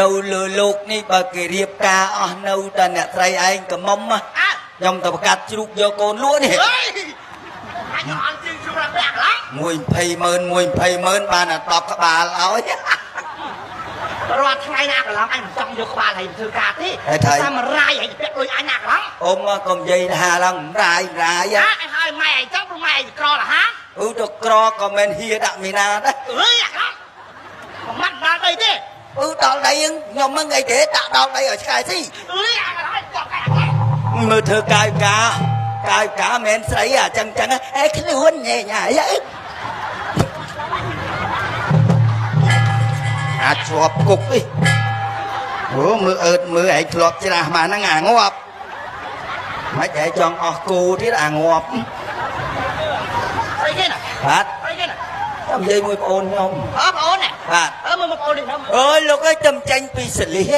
នៅលើលោកនេះបើគេរៀបការអស់នៅតែអ្នកស្រីឯងកមុំណា អើ ខ្ញុំទៅប្រកាសជ្រូកយកកូនលក់នេះ អើយអញអន់ជាងជ្រុំរពាក់កន្លង មួយ20ម៉ឺនមួយ20ម៉ឺនបានតែ10ក្បាលឲ្យ រាល់ថ្ងៃណាកន្លងអញមិនចង់យកក្បាលឲ្យធ្វើការទេតាមរាយឲ្យពាក់លុយអញណាកន្លង អ៊ំកុំនិយាយថាឡើងរាយរាយ អាឲ្យហើយម៉ែឲ្យចឹងព្រោះម៉ែឲ្យក្រលហា អ៊ូទៅក្រក៏មិនហៀដាក់មីណាដែរ អើយអាកន្លងមិនម៉ាត់ដល់ដីទេ អ៊ូដល់ដីខ្ញុំហ្នឹងអីទេដាក់ដល់ដីឲ្យឆ្កែស៊ី អើយអាកន្លងឲ្យគាត់កែអាកន្លង មើលធ្វើកាយកាកាយកាមិនស្រីអាចឹងចឹងអេខ្លួនញ៉ែញ៉ៃអាចជាប់គុកអីអូមើលអើតមើលឯងធ្លាប់ច្រាស់មកហ្នឹងអាងាប់មិនឯងចង់អស់គូទៀតអាងាប់ ស្អីគេណា បាទ ស្អីគេណា ខ្ញុំនិយាយមួយប្អូនខ្ញុំ អើបងអូនណា បាទ អើមើលមកបងអូននេះ អើយលោកអើយចាំចេញពីសលិះ